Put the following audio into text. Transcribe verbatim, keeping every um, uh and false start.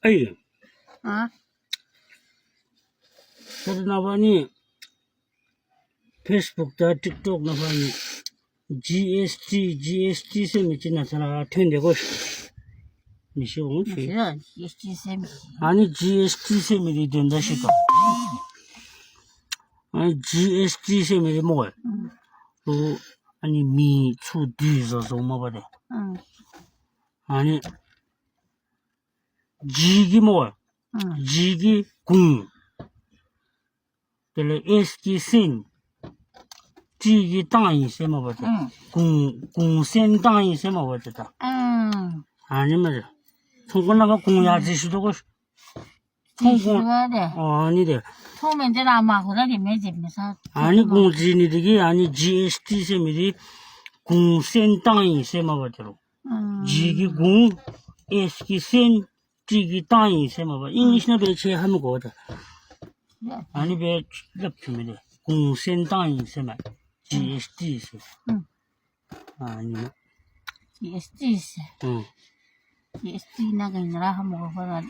ཨའི། ཨ། ད་རེས་ནངས་པ་ནི་ཕེསི་བུཀ་དང་ཊིཀ་ཊོཀ་ནང་ཕར་ནི་ཇི་ཨེསི་ཊི་ཇི་ཨེསི་ཊི་ཟེར་མི་ཅིག་ནང་ཚ་ལ་ཐོན་ཏེ་གོ། མི་ཤེས་འོང་ཤེས། ཇི་ཨེསི་ཊི་ཟེར་མི། ཨ་ནི་ཇི་ཨེསི་ཊི་ཟེར་མི་འདི་དོན་དག་ཤེས་ག། ཨ་ནི་ཇི་ཨེསི་ཊི་ཟེར་མི་འདི་སྨོ་གོ། ཨུམ། ཨ་ནི་མི་ཚུ་དུས་བཟོ་བཟོཝ་མ་པ་ཏེ། ཨུམ། ཨ་ནི་ཇི་གིས་སྨོ་གོ། ཨུམ། ཇི་གིས་གུང་། དེ་ལས་ཨེསི་གིས་སེན། ཊི་གིས་ཏང་ཨིན་ཟེར་མ་པ་ཏེ། ཨུམ། གུང་གུང་སེན་ཏང་ཨིན་ཟེར་མ་པ་ཏེ་ད། ཨུམ། ཨ་ནི་མ་རེད། ཚོང་ཁང་ནང་ཕར་གུང་ཡར་རྩིས་ཞུ་དོ་གོ། ཚོང་ཁང་། རྩིས་ཞུ་བ་ཏེ། ཨ་ནི་ཏེ། ཚོང་མི་འདི་ར་མ་གོ་ར་རི་མེད་ཟེར་མི་ས། ཨ་ནི་གུང་རྩིས་ནི་འདི་གིས་ཨ་ནི་ཇི་ཨེསི་ཊི་ཟེར་མི་འདི་གུང་སེན་ཏང་ཨིན་ཟེར་མ་པ་ཏེ་རོ། ཨུམ། ཇི་གིས་གུང་། ཨེསི་གིས་སེན། ཊི་གིས་ཏང་ཨིན་ཟེར་མ་པ། ཨིང་ལིཤ་ནང་སྦེ་ཁྱེད་ཧ་མི་གོ་བ་ད། ཨ་ནི་སྦེ་སླབ་ཐུབ་མི་འདི་གུང་སེན་ཏང་ཨིན་ཟེར་མ། ཇི་ཨེསི་ཊི་ཟེར། ཨུམ། ཨ་ནི་མ། ཇི་ཨེསི་ཊི་ཟེར། ཨུམ། ཇི་ཨེསི་ཊི་ནང་གི་ང་ར་ཧ་མི་གོ་བ་ད།